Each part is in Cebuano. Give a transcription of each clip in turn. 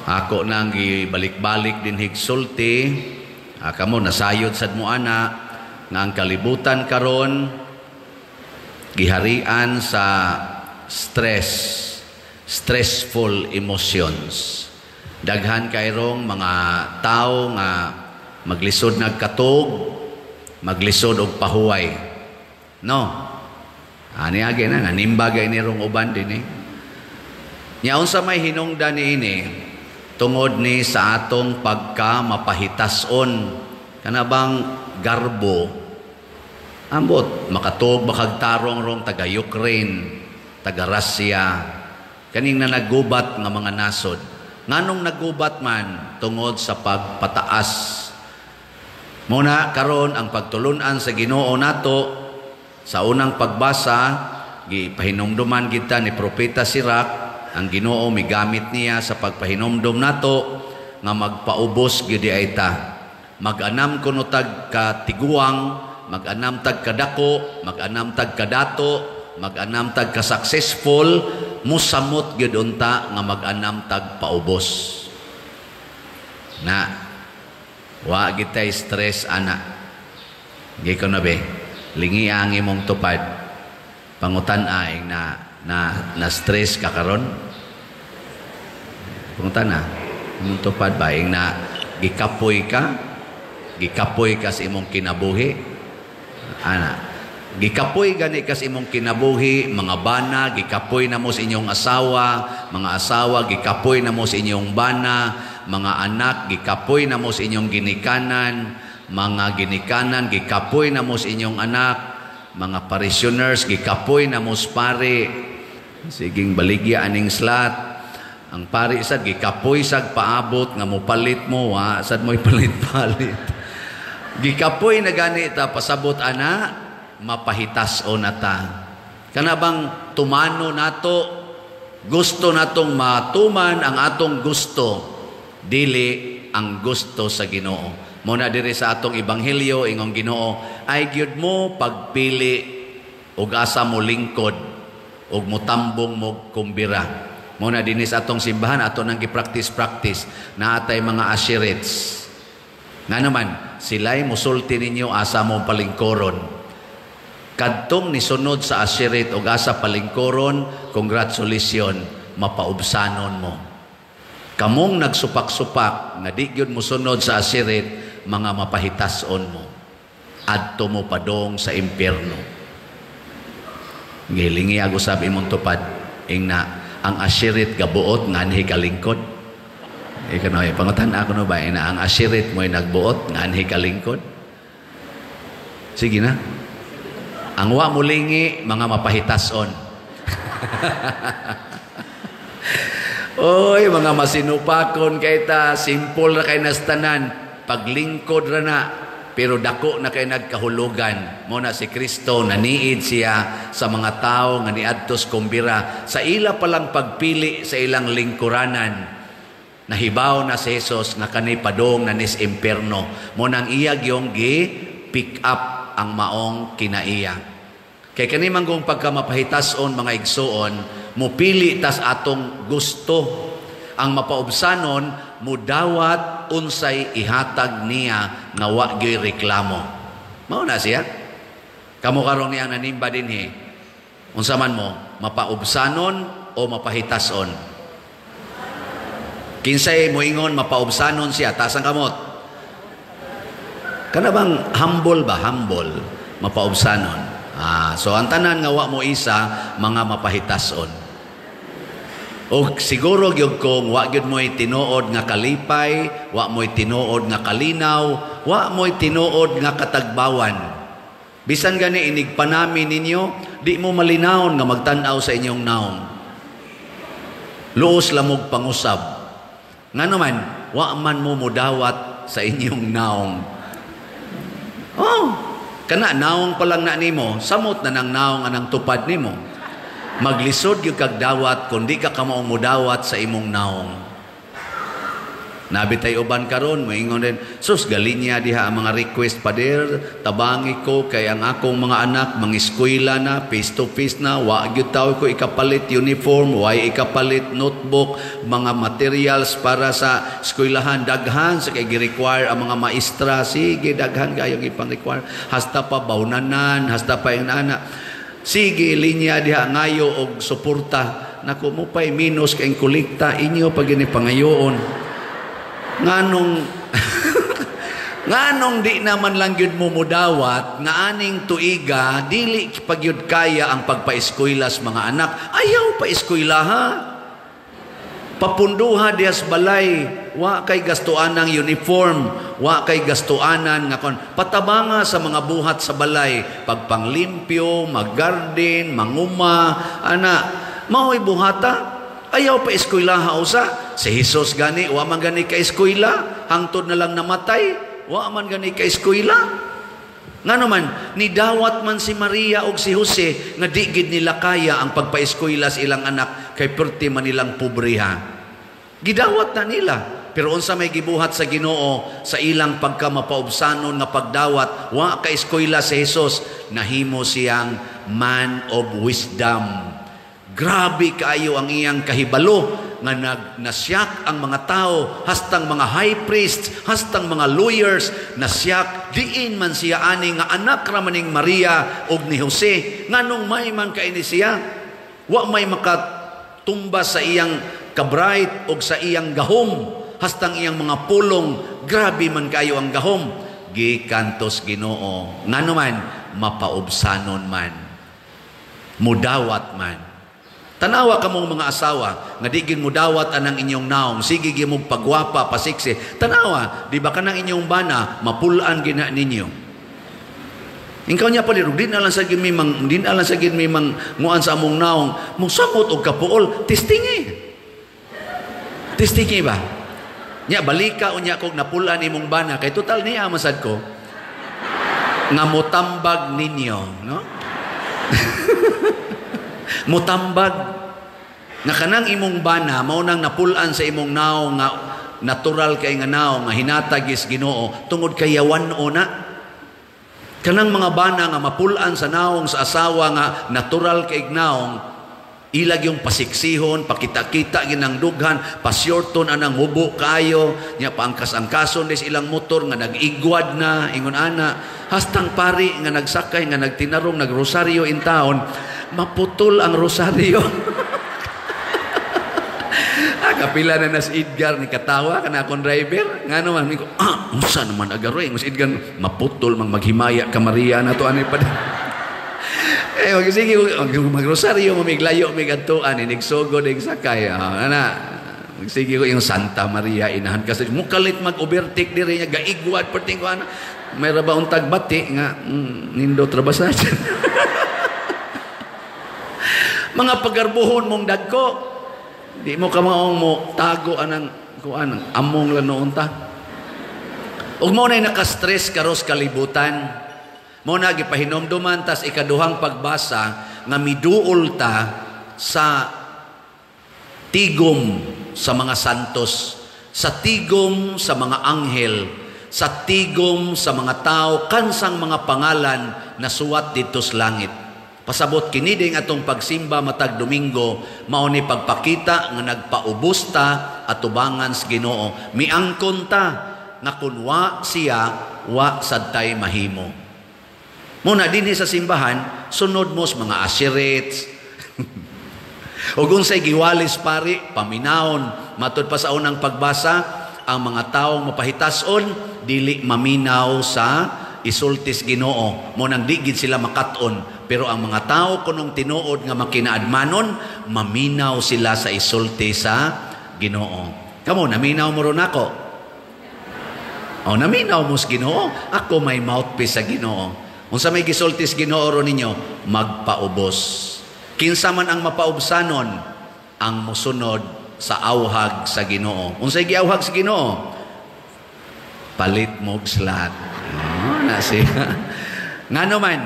Ako nang gibalik-balik din higsulti, kamo nasayod sad mo ana nga ang kalibutan karon giharian sa stress, stressful emotions. Daghan kayrong mga tao nga maglisod nagkatog, maglisod og pahuway. No. Ani agi na nanimba gay ni rong uban din eh. Nya unsa may hinungdan niini tungod ni sa atong pagka mapahitason, kana bang garbo, ambot makatug bakag tarong rong taga Ukraine, taga Russia, kaning na naggubat nga mga nasod. Nganong naggubat man? Tungod sa pagpataas. Muna karon ang pagtulunan sa Ginoo nato sa unang pagbasa, gipahinumduman kita ni Propeta Sirach. Ang Ginoo migamit niya sa pagpahinumdum nato nga magpaubos gyud ay ta. Mag-anam kuno tag katiguang, mag-anam tag kadako, mag-anam tag kadato, mag-anam tag ka-successful, musamot gyud unta nga mag-anam tag paubos. Na wa gitay stress ana. Gi ko na be, lingi ang imong tupad. Pangutan ay na na na stress ka karon. Pangutan na imong tupad ba ing na gikapoy ka? Gikapoy ka sa imong kinabuhi? Ana. Gikapoy gani ka sa imong kinabuhi, mga bana, gikapoy na mo sa inyong asawa, mga asawa, gikapoy na mo sa inyong bana, mga anak, gikapoy na mo sa inyong ginikanan, mga ginikanan, gikapoy na mo sa inyong anak, mga parishioners, gikapoy na mo sa pari. Siging baligya aning slat. Ang pari sad gikapoy sag paabot nga mopalit mo, wa sad mo'y palit-palit. Gikapoy na gani ta pasabot ana, mapahitas o nata. Kana bang tumano nato, gusto natong matuman ang atong gusto, dili ang gusto sa Ginoo. Muna diri sa atong ebanghelyo ingong Ginoo, ay gyud mo pagpili og asa mo lingkod og motambong mo kumbira. Muna dinhi sa atong simbahan ato nang gi-practice-practice naatay mga usherates. Nga naman, sila'y musulti ninyo asa mo palingkoron. Kadtong nisunod sa usherate og asa palingkoron, congratulations, mapaubsanon mo. Kamong nagsupak-supak nga di gyud mosunod sa usherate, mga mapahitason mo. Adto mo padong sa impyerno. Gilingi ag usab imong tupad ing na ang usherate gabuot nganhi kalingkod. Ikaw pangutan ako no ba ina ang usherate mo'y nagbuot nganhi kalingkod. Sige na. Ang wa mulingi mga mapahitason. Oy, mga masinupakon kay ta, simple ra kay nastanan, paglingkod ra na, pero dako na kay nagkahulugan. Mo na si Kristo naniid siya sa mga tao nga niadtos kumbira sa ila palang pagpili sa ilang lingkuranan. Nahibaw na si Jesus nga kani padong na nis impierno. Mo nang iya gyong gi pick up ang maong kinaiya. Kay kani man kung pagkamapahitason mga igsuon, mupili tas atong gusto. Ang mapaubsanon, mudawat unsay ihatag niya nga wa gyoy reklamo. Mao na siya. Kamo karon niya nanimba dinhi. Unsa man mo, mapaubsanon o mapahitason? Kinsay moingon mapaubsanon siya, taas ang kamot. Kana bang humble ba? Humble, mapaubsanon. So ang tanan nga wa mo isa, mga mapahitason. O siguro gyud kung wa gyud mo'y tinuod nga kalipay, wa mo'y tinuod nga kalinaw, wa mo'y tinuod nga katagbawan. Bisan gani inig panami ninyo, di mo malinawon nga magtan-aw sa inyong naong. Luos lamog pangusab. Nga naman, wa man mo mudawat sa inyong naong. Oh, kana naong pa lang na nimo, samot na nang naong anang tupad nimo. Maglisod gyud kag dawat kun di ka kamaong mudawat sa imong naong. Nabi tay uban karon moingon din, sus galinya diha ang mga request, "Pader, tabangi ko kay ang akong mga anak mangiskwela na, face to face na, wa gyud taw ko ikapalit uniform, way ikapalit notebook, mga materials para sa eskwelahan, daghan sa kay gi-require ang mga maestra." Sige, daghan kayo ipang-require, hasta pa bawnanan, hasta pa yung ana. Sige, linya diha ngayo og suporta. Nako, mo pay minus kay kolekta inyo pag gini pangayoon. Nganong nganong di naman lang gyud mo mudawat nga aning tuiga dili pagyud kaya ang pagpaeskwela sa mga anak? Ayaw pa eskwela ha, papunduha diha sa balay, wa kay gastuan ng uniform, wa kay gastuanan nga kon patabanga sa mga buhat sa balay, pagpanglimpyo, maggarden, manguma ana, mao'y buhata. Ayaw pa eskwelaha usa. Si Jesus gani, wa man gani ka eskwela, hangtod na lang namatay, wa man gani ka eskwela. Ngano man, nidawat man si Maria og si Jose nga di gid nila kaya ang pagpaeskwela sa ilang anak kay perti man nilang pobreha. Gidawat na nila. Pero unsa may gibuhat sa Ginoo sa ilang pagkamapaubsanon nga pagdawat, wa ka eskwela si Jesus, nahimo siyang man of wisdom. Grabe kaayo ang iyang kahibalo nga nasyak ang mga tao, hastang mga high priests, hastang mga lawyers, nasyak diin man siya ani nga anak ra maning Maria og ni Jose, nganong may man kay ni siya, wa may makatumba sa iyang kabright og sa iyang gahom, hastang iyang mga pulong, grabe man kayo ang gahom. Gikantos Ginoo, ngano man mapaubsanon man, mudawat man. Tanawa kamong mga asawa nga di gid mudawat anang inyong naong, sige gyud mo pagwapa, pasiksi. Tanawa, di ba kanang inyong bana mapulaan gina ninyo? Ingkaw niya pa di na lang sa gid mi mang di na lang sa gid mi mang nguan sa among naong, mosamot og kapuol, testingi. Testingi ba? Nya balika unya kog napulaan imong bana kay total niya masad ko nga motambag ninyo, no? Mutambag nga kanang imong bana mao nang napulaan sa imong naong nga natural kay nga naong nga hinatag is Ginoo tungod kay yawan-o na. Kanang mga bana nga mapulaan sa naong sa asawa nga natural kay naong, ilag yung pasiksihon, pakita-kita ginang dughan, pasyorton anang hubo kaayo, nya paangkas-angkason des ilang motor nga nag-igwad na, ingon ana, hastang pari nga nagsakay, nga nagtinarong, nagrosaryo in town, maputol ang rosaryo. Kapila na nas Edgar ni katawa kana akong driver. Ngano man ko, unsa naman agaroy si Edgar, maputol mang maghimaya ka Maria na to ani pa. Eh, sige, magrosaryo, mamiglayo, migadtuan, inigsugod, sakay. Ana, sige ko yung Santa Maria, inahan kasi mukalit mag-overtake diri niya, gaigwad, perting ko, ana. May ra ba untag bati nga, nindot ra ba sa mga pagarbuhon mong dagko, di mo kamaong mo tago anang kuan, among lang noon ta. Ug mo na'y nakastress karos kalibutan. Mo na gipahinomduman tas ikaduhang pagbasa nga miduol ta sa tigom sa mga santos, sa tigom sa mga anghel, sa tigom sa mga tao, kansang mga pangalan na suwat didto sa langit. Pasabot kini ding atong pagsimba matag Domingo, mao ni pagpakita nga nagpaubos ta atubangan sa Ginoo. Miangkon ta nga kun wa siya, wa sad tay mahimo. Muna dinhi sa simbahan, sunod mo sa mga asirits. Ug unsay giwalis pari, paminawon. Matud pa sa unang pagbasa, ang mga taong mapahitason dili maminaw sa isultis Ginoo. Mo nang di gid sila makat-on, pero ang mga tao kunong tinuod nga makinaadmanon, maminaw sila sa isulti sa Ginoo. Kamo, naminaw mo ron ako? O, naminaw mo sa Ginoo? Ako may mouthpiece sa Ginoo. Unsa may gisulti sa Ginoo ron ninyo? Magpaubos. Kinsa man ang mapaubsanon, ang musunod sa awhag sa Ginoo. Unsay giawhag sa Ginoo? Palit mo'g slat. Oh, na siya. Ngano man,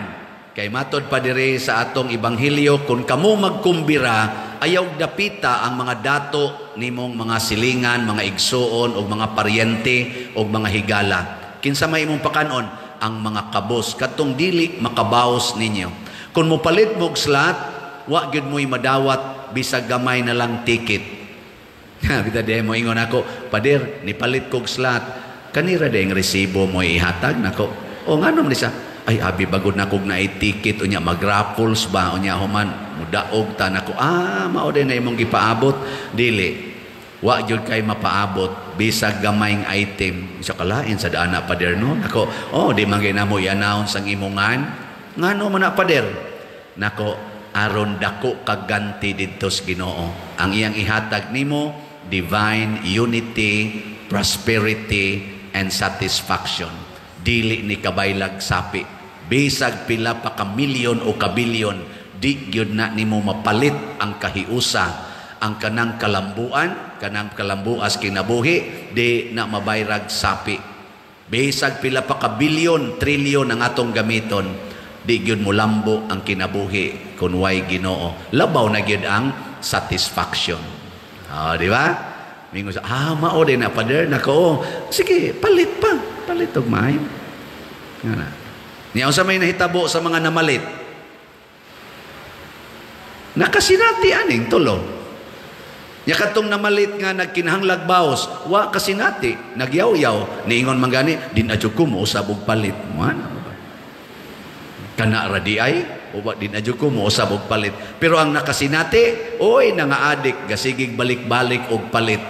kay matod pa diri sa atong ebanghelyo, kung kamo magkumbira, Ayaw dapita ang mga dato nimong mga silingan, mga igsuon o mga paryente o mga higala. Kinsa may imong pakanon? Ang mga kabos katong dili makabaos ninyo. Kung mopalit mo og slot, wa gyud mo'y madawat bisag gamay na lang ticket. Bita di mo ingon ako, "Pader, nipalit kog slot." Kanira di ang resibo mo ihatag nako. O ngano man siya? Ay, abi bagod na kog naay ticket, unya mag-raffles ba, unya human mudaog ta nako. Ah, mao din na imong gipaabot. Dili. Wa gyud kay mapaabot bisag gamayng item. Sa kalain sa dana, pader, no. Nako, oh, di man gyud namo i-announce ang imongan. Ngano man na, pader? Nako, aron dako kag ganti didto sa Ginoo. Ang iyang ihatag nimo, divine unity, prosperity and satisfaction. Dili ni kabaylag sapi. Bisag pila pa ka milyon o ka bilyon, di gyud na nimo mapalit ang kahiusa, ang kanang kalambuan, kanang kalambuas kinabuhi, di na mabayrag sapi. Bisag pila pa ka bilyon, trilyon ang atong gamiton, di gyud molambo ang kinabuhi kung way Ginoo. Labaw na gyud ang satisfaction. Oh, di ba? Mingon sa, "Ah, mao din na, pader." Nako, oh, sige, palit pa. Palit og maayo. Nga na. Niya, unsa may nahitabo sa mga namalit? Nakasinati aning tulo. Nya katong namalit nga nagkinahanglag baos, wa kasinati, nagyaw-yaw, niingon man gani, "Din adyo ko mo usab og palit." Mo ana ba? Kana ra di ay, o wa din adyo ko mo usab og palit. Pero ang nakasinati, oy, nanga-adik, gasigig balik-balik og palit.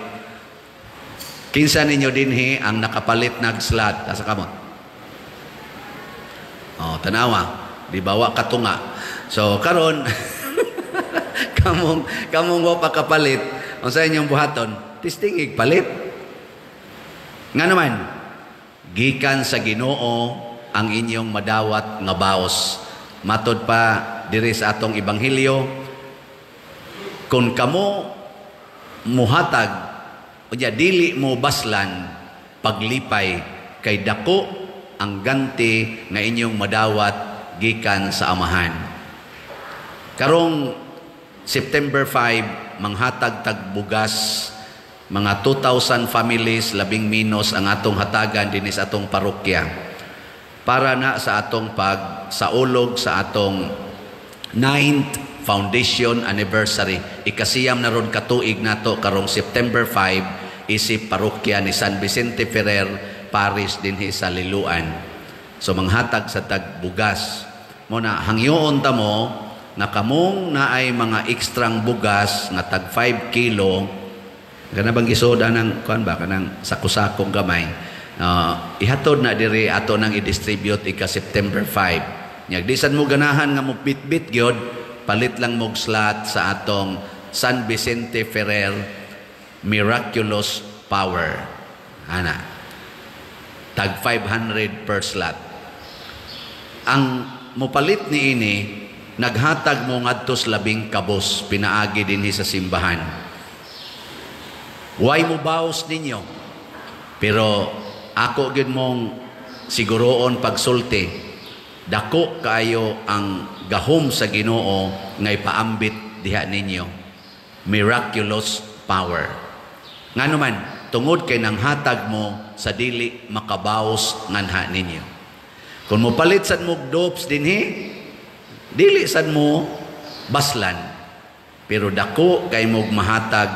Kinsa ninyo dinhi ang nakapalit nag slot? Asa kamot? Oh, tanawa, di bawa katunga. So karon kamong kamong wa pa kapalit, unsa inyong buhaton? Testingig palit. Nga naman, gikan sa Ginoo ang inyong madawat nga baos. Matod pa diri sa atong ebanghelyo, kung kamo muhatag unya dili mo baslan, paglipay kay dako ang ganti nga inyong madawat gikan sa Amahan. Karong September 5, manghatag tag bugas, mga 2,000 families labing minos ang atong hatagan dinhi sa atong parokya. Para na sa atong pag saulog sa atong 9th foundation anniversary. Ikasiyam na ron katuig nato karong September 5 isip parokya ni San Vicente Ferrer Parish dinhi sa Liloan. So manghatag sa tag bugas. Mo na hangyoon ta mo nga kamong naay mga ekstrang bugas nga tag 5 kilo, kana bang gisoda ng kuan ba, kanang sako-sakong gamay, ihatod na diri, ato nang i-distribute ika September 5. Nya di sad mo ganahan nga mo bit-bit gyud, palit lang mo slot sa atong San Vicente Ferrer Miraculous Power ana, tag 500 per slot. Ang mopalit niini, naghatag mo ngadto sa 10 kabos pinaagi dinhi sa simbahan. Way mo baos ninyo, pero ako gyud mong siguroon pagsulti, dako kaayo ang gahom sa Ginoo nga ipaambit diha ninyo, miraculous power. Ngano man, tungod kay nanghatag mo sa dili makabaos nganha ninyo. Kung mopalit sad mo dopes dinhi, dili sad mo baslan, pero dako kay mog mahatag,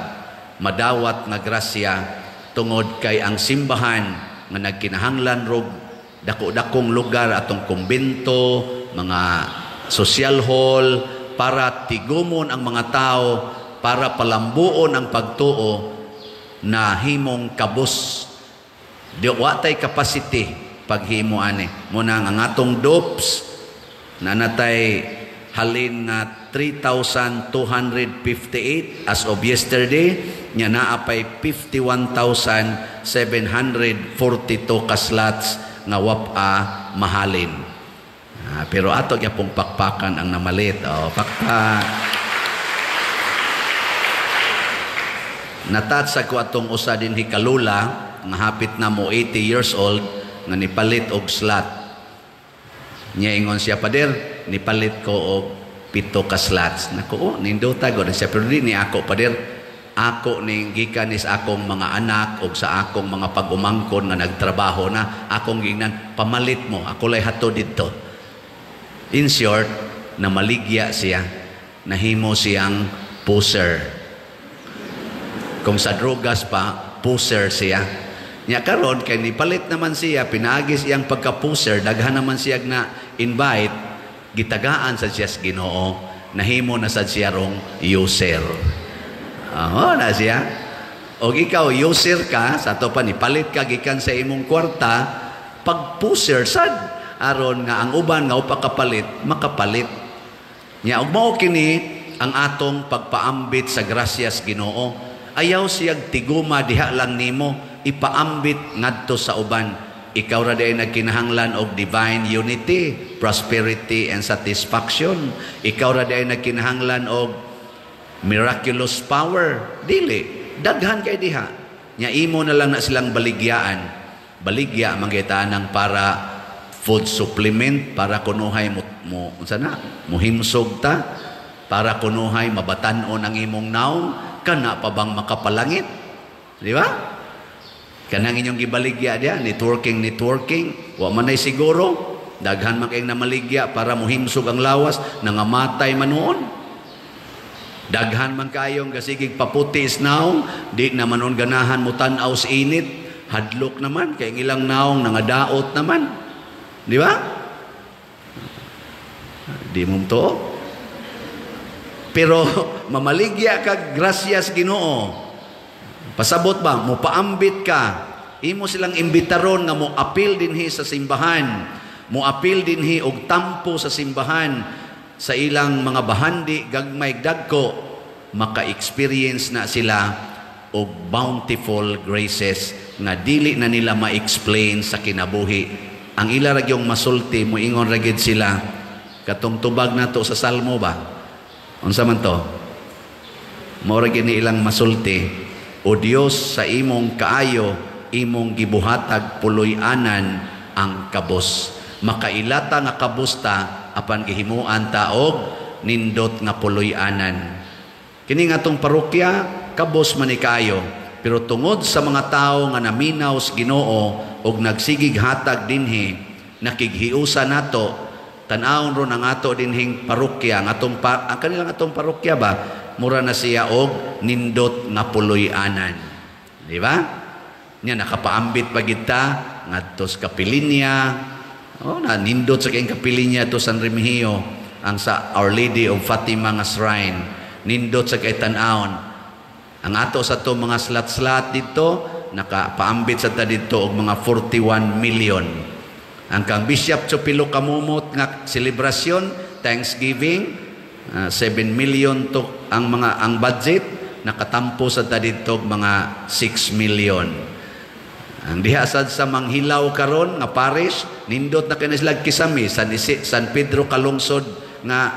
madawat nga grasya, tungod kay ang simbahan nga nagkinahanglan rog dako-dakong lugar, atong kumbento, mga social hall, para tigumon ang mga tao, para palambuon ang pagtuo, na himong kabos. Di wa tay capacity paghimo ani. Muna ang atong dopes na natay halin nga 3,258 as of yesterday, nya naa pay 51,742 ka slots nga wapa mahalin. Ah, pero ato gyapong pakpakan ang namalit. Oh, pakpak. Natatsa ko atong usa dinhi kalula nga hapit na mo 80 years old nga nipalit og slot. Nya ingon siya, "Pader, nipalit ko og Pito ka slots. Nako, oh, nindota gud siya, pero di ni ako, pader. Ako ning gikan is akong mga anak og sa akong mga pag-umangkon nga nagtrabaho na, akong gingnan, "Pamalit mo, ako lay hatod didto." In short, namaligya siya, nahimo siyang puser. Kung sa drogas pa, puser siya. Nya karon kay nipalit naman siya, pinaagi siyang pagka-puser, daghan naman siya na invite, gitagaan sa siya sa Ginoo, nahimo na sad siya rong user. Oo na siya. O ikaw, user ka, sa ato pa nipalit ka gikan sa imong kwarta, pag-puser sad, aron nga ang uban nga upa kapalit, makapalit. Nya ug mao kini ang atong pagpaambit sa grasyas Ginoo. Ayaw siyag tiguma diha lang nimo, ipaambit ngadto sa uban. Ikaw ra diay nagkinahanglan og divine unity, prosperity and satisfaction. Ikaw ra diay nagkinahanglan og miraculous power. Dili, daghan kay diha. Nya imo na lang na silang baligyaan. Baligya manggitanang para food supplement, para kunuhay mo unsa na, muhimsog ta, para kunuhay mabatan-on ang imong naong, kana pa bang makapalangit? Di ba? Kanang inyong gibaligya diya, networking, networking, wa man ay siguro, daghan man kayong namaligya para muhimsog ang lawas, nangamatay man noon. Daghan man kayong gasigig paputi is naong, di na man ganahan mo tan-aw sa init, hadlok naman, kay ang ilang naong nangadaot naman. Di ba? Di mo to. Pero mamaligya ka grasyas Ginoo. Pasabot ba, mo paambit ka. Imo silang imbitaron nga mo apil dinhi sa simbahan. Mo apil dinhi og tampo sa simbahan sa ilang mga bahandi gagmay dagko, maka-experience na sila og bountiful graces nga dili na nila ma-explain sa kinabuhi. Ang ila ra gyung masulti, moingon ra gyud sila katong tubag nato sa Salmo ba? Unsa man to? Mao ra gyud ni ilang masulti, "O Dios, sa imong kaayo, imong gibuhatag puloy-anan ang kabos." Makailata nga kabos ta apan gihimuan ta og nindot nga puloy-anan. Kini nga atong parokya, kabos man ni kaayo, pero tungod sa mga tawo nga naminaw sa Ginoo og nagsigig hatag dinhi, nakighiusa nato. Tan-awon ron ang ato dinhing parokya, ang atong ang kanilang atong parokya ba, mura na siya og nindot nga puloy-anan, di ba? Nya nakapaambit pa kita ngadto sa kapilinya. Oh, na nindot sa kayong kapilinya to San Remigio, ang sa Our Lady of Fatima nga shrine. Nindot sa kay tan-awon. Ang ato sa to mga slat-slat dito, nakapaambit sa ta dito og mga 41 million. Ang kang Bishop Chupilo Kamumot nga selebrasyon, Thanksgiving, 7 million to ang mga ang budget, nakatampo sa ta dito og mga 6 million. Ang diha sad sa Manghilaw karon nga parish, nindot na kini sila kisami San Pedro Calungsod nga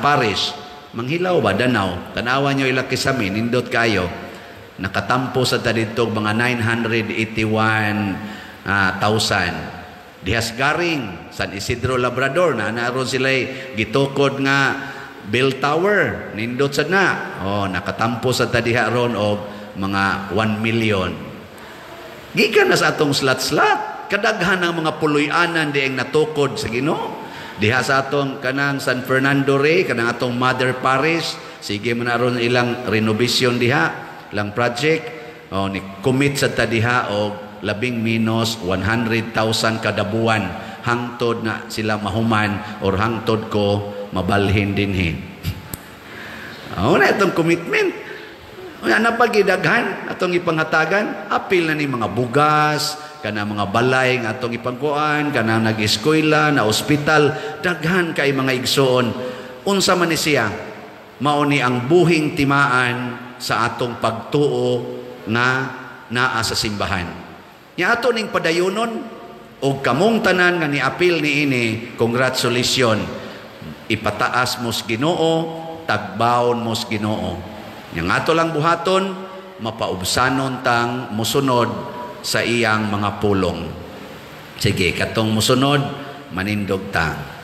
parish. Manghilaw ba Danao? Tanawa nyo ila kisami, nindot kayo. Nakatampo sa ta dito og mga 981 thousand. Dihas Garing, San Isidro Labrador, na naron sila gitukod nga bell tower, nindot sad na. Oh, nakatampo sa ta diha ron og mga 1 million. Gikan na sa atong slat-slat, kadaghan ang mga puloy-anan dieng natukod sa Ginoo. Diha sa atong kanang San Fernando Rey, kanang atong Mother Parish, sige man na ron ilang renovation diha, ilang project, oh, ni commit sa ta diha og labing minus 100,000 kada buwan hangtod na sila mahuman or hangtod ko mabalhin dinhi. Oh, na itong commitment. Ana pa gidaghan atong ipanghatagan, apil na ni mga bugas, kana mga balay nga atong ipangkuan, kana nag-eskwela, na ospital, daghan kay mga igsoon. Unsa man ni siya? Mao ni ang buhing timaan sa atong pagtuo nga naa sa simbahan. Nya ato ning padayonon og kamong tanan nga niapil niini, congratulations. Ipataas mo sa Ginoo, tagbaon mo sa Ginoo. Nya ato lang buhaton, mapaubsanon tang musunod sa iyang mga pulong. Sige, katong musunod, manindog ta.